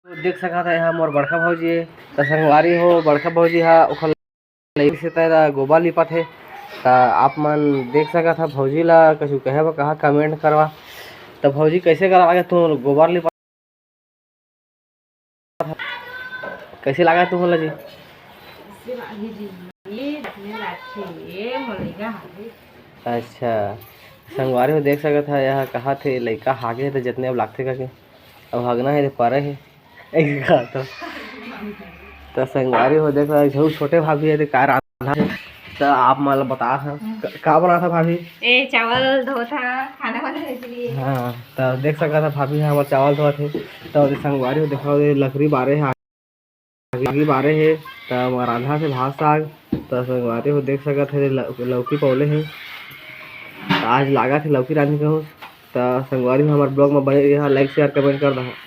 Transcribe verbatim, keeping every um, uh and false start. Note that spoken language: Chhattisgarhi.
देख सकत हा, एहा मोर बड़का भौजी हे। त संगवारी हो, बड़का भौजी हा ओखर लइका से तेला गोबर लिपत हे। त आप मन देख सकत हा, भौजी ला कुछु कहे बर कहा, comment करवा। त भौजी, कैसे करा लागे तू गोबर लिपत? कैसे लागा तू मोला जी? अच्छा, संगवारी हो देख सकत हा, एहा कहा थे लइका हागे हे त जतने अब लागथे करके। अब हगना हे त परे हे। एक कहा तो। त संगवारी हो देख सकत हा, छोटे भाभी हे त का रांधा हे। त आप मन ला बता था, क-, का बना था भाभी? ए, चावल धोत हा, खाना बनाने के लिए। हाँ, त देख सकत हा भाभी हा हमर चावल धोत हे। त ओदे संगवारी हो देखा, ओदे लकड़ी बारे हे, आगी बारे हे। त रांधा से भात साग। त संगवारी हो देख सकत हे ल-, लौकी पौले हे। त आज लागत हे लौकी रांधी कहूँ। त संगवारी हो हमर vlog में बने रहा, like share comment कर दहा।